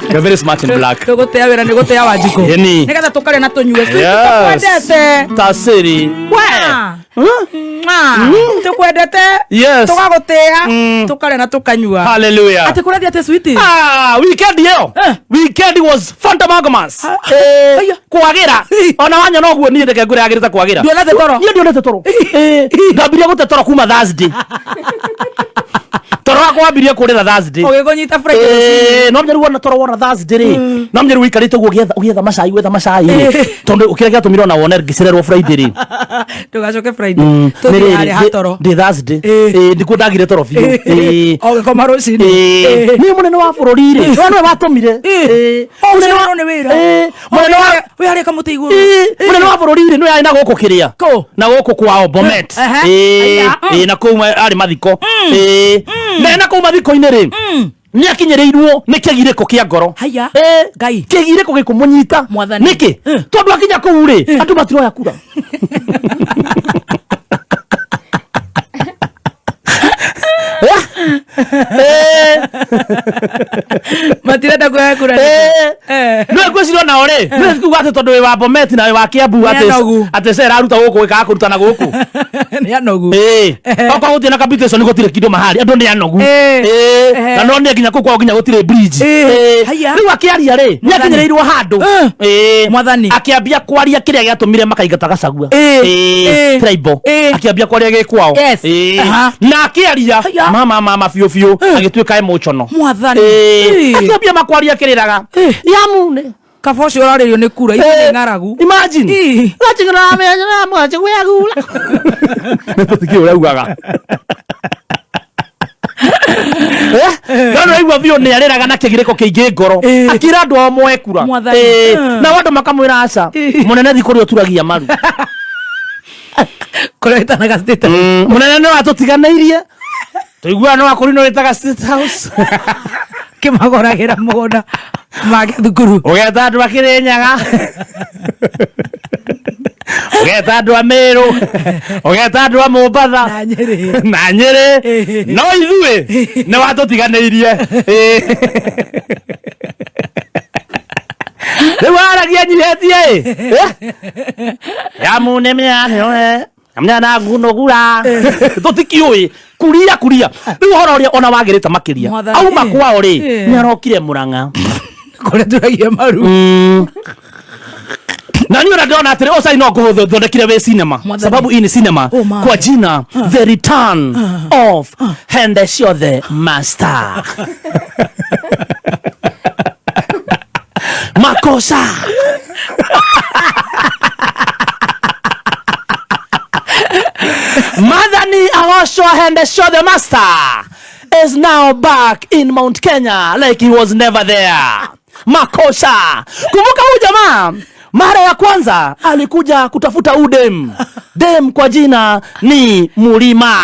You're very smart in black. Tũgũtĩa wĩra nĩ gũtĩa Wanjikũ. Ĩni. Nĩgetha tũkarĩa na tũnyue. Yes. Tũkwendete. Tasiri. Mwah. Mwah. Tũkwendete. Yes. Tũgagũtĩa. Tũkarĩa na tũkanyua. Hallelujah. Atĩ kũrathiĩ atĩ sweetie? Ah, weekend ĩyo. Eh. Weekend was fantamagmas. Aya. Kwagĩra. Ona wanyona ũguo niĩ reke ngwĩre yagĩrĩte kwagĩra. Ndionete toro. Niĩ ndionete toro. Ndambirie gũte toro kuma Thursday. Toro wakwa wambirie kũrĩra Thursday. Ũgĩkũnyita Friday rũcinĩ. No mnyaru wona toro wona Thursday rĩ. No mnyaru wikarĩte ũguo ũgĩetha macai gwetha macai rĩ. Tondũ kĩrĩa gĩatũmire ona wone ngĩcererwo Friday rĩ. Ndũgacoke Friday. Nĩ Tũthiĩ rĩrĩ, harĩa hatoro. ndĩ Thursday. Nĩkuo ndagire toro biũ. Ũgĩkoma rũcinĩ. Nĩ mũnene wa bũrũri rĩ. Nĩwe watũmire. O, ũcererwo nĩ wĩra. Mũnene wa Wĩ harĩa kamũtĩ igũrũ. Mũnene wa bũrũri rĩ nĩwe arĩ na gũkũ kĩrĩa. Kũ? Na gũkũ kwao Bomet. Ehe. Aya. Na kũu arĩ mathiko. Na ena kũu mathiko-inĩ rĩ. Nĩ akinyĩrĩirwo nĩ kĩgirĩko kĩa ngoro. Haya. Ngai. Kĩgirĩko gĩkũmũnyita. Mwathani. Nĩkĩ? Tondũ akinya kũu rĩ, andũ matiroya kura. Matirenda kuoya kura. Nä ngwĩciria onao rĩ nĩ kuga atĩ tondũ wĩ wa Bomet na wĩ wa Kiambu Nĩ anogu. atĩ ce ĩraruta gũkũ ĩkaga kũruta na gũkũ. Nĩ anogu. Okorwo gũtirĩ na capitation gũtirĩ kĩndũ mahari andũ nĩ anogu. Na no nĩ nginya kũu kwao nginya gũtirĩ bridge. Haya. Rĩu akĩaria rĩ nĩ Mwathani. akinyĩrĩirwo handũ. Mwathani. Akĩambia kwaria kĩrĩa gĩatũmire makaingata Gachagua. Tribal. Akĩambia kwaria gĩ kwao. Yes. Aha. Na akĩaria Haya. mama mama biũ biũ agĩtuĩka emotional. Mwathani. Akĩambia makwaria kĩrĩraga. Yamu nĩ Kaba ũcio ũrarĩrio nĩ kura ithuĩ nĩ ng'aragu. Imagine. Nĩtũtikĩũĩ ũrĩa augaga. No nĩraigua biũ nĩ arĩraga na kĩgirĩko kĩingĩ ngoro. Akĩra andũ ao moe kura. Mwathani. Nao andũ makamwĩra aca. Mũnene thi kũrĩa ũturagia maru. Kũrĩa wĩtanaga State House. Mũnene nĩ watũtiganĩirie. Tũiguaga no akũrinwo wĩtaga State House. Kĩmagũragĩra mũgũnda make thukuru. Ũgeta andũ a Kĩrĩnyaga. Ũgeta andũ a Meru. Ũgeta andũ a Mombatha. Na Nyĩrĩ. Na Nyĩrĩ. No ithuĩ nĩ watũtiganĩirie. Rĩu aragia nyihĩtie ĩ. Yamu nĩ mĩanyo mwana ngunogura. Tũtikiũĩ kuria kuria. Rĩu ũhoro ũrĩa ona wagĩrĩte makĩria. Mwathani. Auma kwao rĩ nĩ arokire Murang'a. Kũrĩa turagia maru. Na niĩ ona ndĩrona atĩrĩ ũcai no ngũthondekire wĩ cinema. Mwathani. Sababu hii ni cinema Oh, my. kwa jina The Return of Hende Ciothe Master. Makosa. Mathani agocwo Hende Ciothe Master is now back in Mount Kenya like he was never there. Makosa. Kumbuka huyu jamaa mara ya kwanza alikuja kutafuta udem. Dem kwa jina ni Mulima.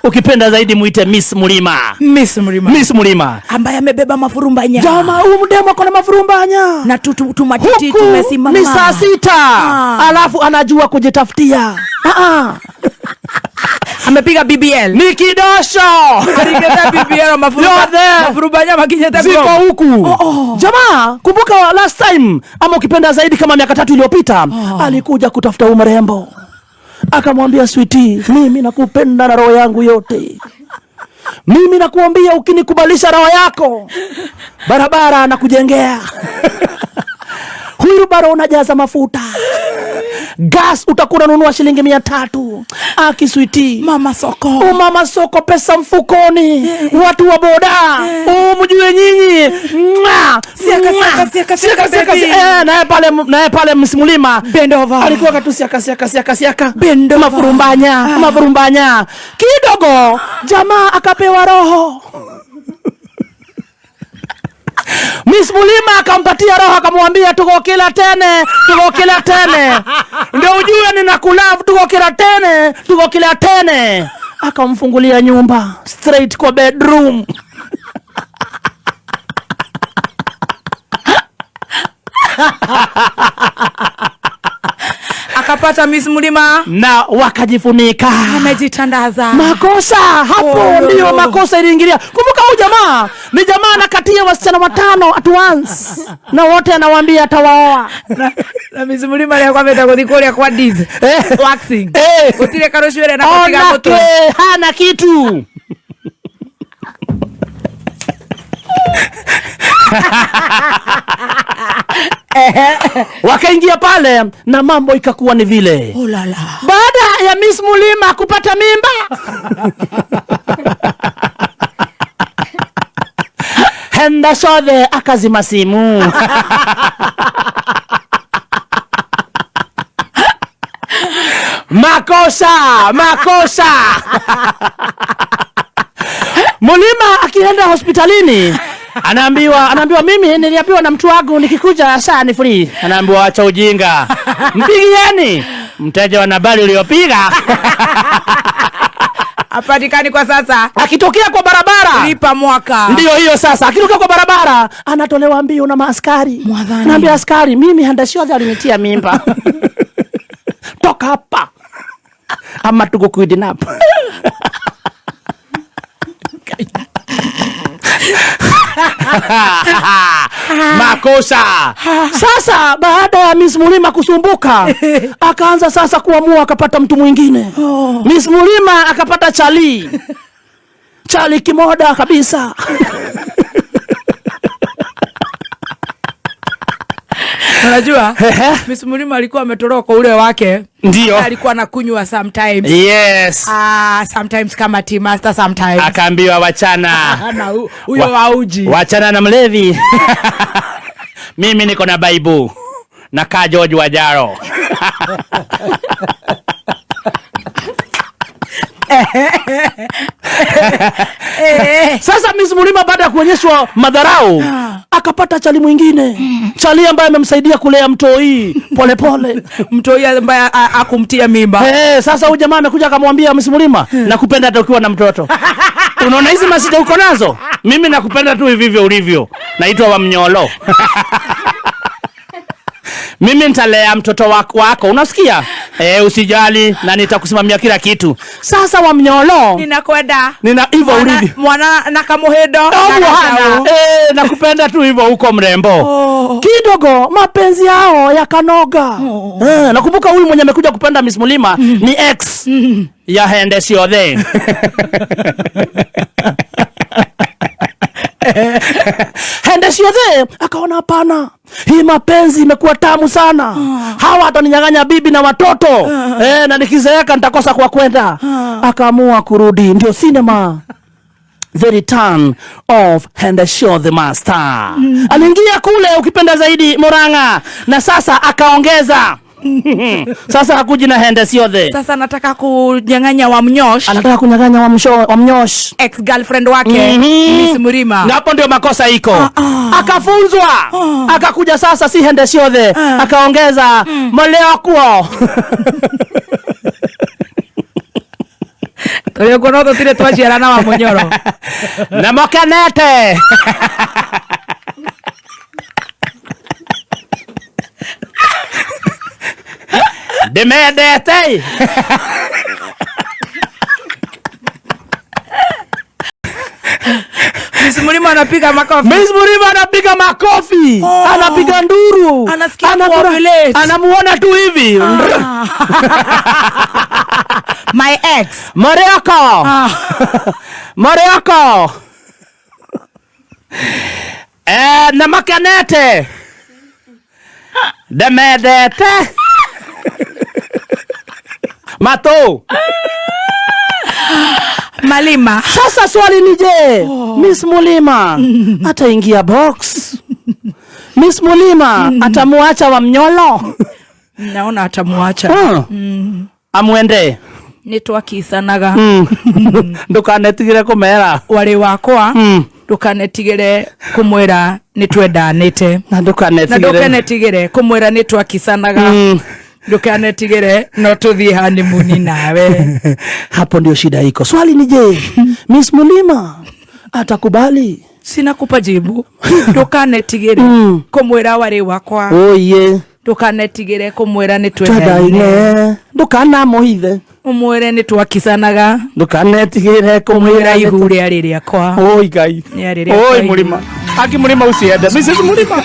Ukipenda zaidi muite Miss Mulima. Miss Mlima. Miss Mulima. Ambaye amebeba mafurumbanya. Jamaa huyu mdemu ako na mafurumbanya. Na tumatiti Huku tumesimama. ni saa 6. Alafu anajua kujitafutia. Amepiga BBL. Ni kidosho. Aligeta BBL Yote. mafurumbanya makinyete Ziko kwa. huku. Jamaa, kumbuka last time ama ukipenda zaidi kama miaka 3 iliyopita, alikuja kutafuta huyu mrembo. Akamwambia sweetie, mimi nakupenda na roho yangu yote. Mimi nakuambia ukinikubalisha roho yako, barabara nakujengea. Huyu bado unajaza mafuta. Gas utakuwa unanunua shilingi 300. Aki sweetie. Mama soko. Mama soko, pesa mfukoni. Watu wa boda. Mjue nyinyi. Mwah. Siaka, Mwah. siaka, siaka, Siaka, siaka, siaka, baby. Naye pale Msimulima. Bend over. Alikuwa katu siaka, siaka, siaka, siaka. Bend over. Mafurumbanya, mafurumbanya. Kidogo jamaa akapewa roho. Miss Mulima akampatia roho akamwambia tugokila tene, tugokila tene. Ndio ujue ninakulove, tugokila tene, tugokila tene. Akamfungulia nyumba straight kwa bedroom. Akapata Miss Mulima na wakajifunika. Amejitandaza. Makosa hapo Oh, ndio no. makosa iliingilia. Kumbuka huyu jamaa ni jamaa wasichana 5 at once na wote anawaambia atawaoa. Na Miss Mulima rĩa kwambĩte gũthiĩ kũrĩa kwa Diz waxing. Gũtirĩ karũcuĩrĩ na gũtiga Ona mũtwe. ke hana kitu. Wakaingia pale na mambo ikakuwa ni vile. Oh la la. Baada ya Miss Mulima kupata mimba, Henda Shothe akazima simu. Makosa, makosa. Mulima akienda hospitalini anaambiwa mimi niliambiwa na mtu wangu nikikuja saa ni free. Anaambiwa acha ujinga. Mpigieni mteja wa nambari uliopiga. Hapatikani kwa sasa. Akitokea kwa barabara lipa mwaka. Ndio hiyo sasa. Akitokea kwa barabara anatolewa mbio na maaskari. Mwadhani. Anaambia askari mimi Henda Shothe alinitia mimba. Toka hapa. Ama tuko kidnap. Makosa. Sasa baada ya Miss Mulima kusumbuka, akaanza sasa kuamua akapata mtu mwingine. Miss Mulima akapata Chali. Chali kimoda kabisa. Unajua? Miss Mulima alikuwa ametoroka ule wake. Ndio. Alikuwa anakunywa sometimes. Yes. Sometimes kama tea master sometimes. Akaambiwa wachana. Na huyo wauji. Wachana na mlevi. Mimi niko na Bible. Na ka George Wajaro. Sasa Miss Mulima baada ya kuonyeshwa madharau akapata chali mwingine. Chali ambaye amemsaidia kulea mtoi pole pole. Mtoi ambaye akumtia mimba. Sasa huyu jamaa amekuja akamwambia Miss Mulima, nakupenda hata ukiwa na mtoto. Unaona hizi masida uko nazo? Mimi nakupenda tu hivi hivyo ulivyo. Naitwa Wamnyolo. Mimi nitalea mtoto wako, unasikia? Usijali na nitakusimamia kila kitu. Sasa Wamnyolo, ninakwenda. Nina hivyo ulivyo. Mwana na kamuhedo. Mwana. Nakupenda tu hivyo huko mrembo. Kidogo mapenzi yao yakanoga. Nakumbuka huyu mwenye amekuja kupenda Miss Mulima ni ex ya Hende Shothe. Hende Shothe akaona hapana, hii mapenzi imekuwa tamu sana. Hawa wataninyang'anya bibi na watoto. Na nikizeeka nitakosa kwa kwenda. Akaamua kurudi. Ndio cinema The Return of Hende Shothe Master. Aliingia kule ukipenda zaidi Murang'a, na sasa akaongeza. Sasa hakuji na Hende Shothe. Sasa anataka kunyang'anya Wamnyosh. Anataka kunyang'anya Wamnyosh. Ex girlfriend wake, Miss Mulima. Na hapo ndio makosa iko. Akafunzwa. Akakuja sasa si Hende Shothe. Akaongeza Moleokuo. Toleo kono tutire twaciarana wa Munyoro. Na mokenete. Demedete. Miss Mulima anapiga makofi. Miss Mulima anapiga makofi. Anapiga nduru. Anasikia kuovulate. Anamuona tu hivi. My ex. Mariako. Mariako. Na makanete. Demedete. Mato. Malima. Sasa swali ni je, Miss Mulima ataingia box? Miss Mulima atamuacha Wamnyolo? Naona atamuacha. Amuende. Nitwakisanaga. Ndukanetigire kumera. Wari wakwa. Ndukanetigire kumwira nitwendanite. Na ndukanetigire. Na ndukanetigire kumwira nitwakisanaga. Ndukanetigire no tuthie honeymoon nawe. Hapo ndio shida iko. Swali ni je, Miss Mulima atakubali? Sina kupa jibu. Ndukanetigire kumwira wari wakwa. Oye. Ndukanetigire kumwira nitwendaine. Twendaine. Ndukanamuhithe. Umwire nitwakisanaga. Ndukanetigire kumwira ihu rĩarĩ rĩakwa. Oi Ngai. Rĩarĩ rĩakwa Oi ihu. Mulima. Aki Mlima usiende. Mrs. Mlima.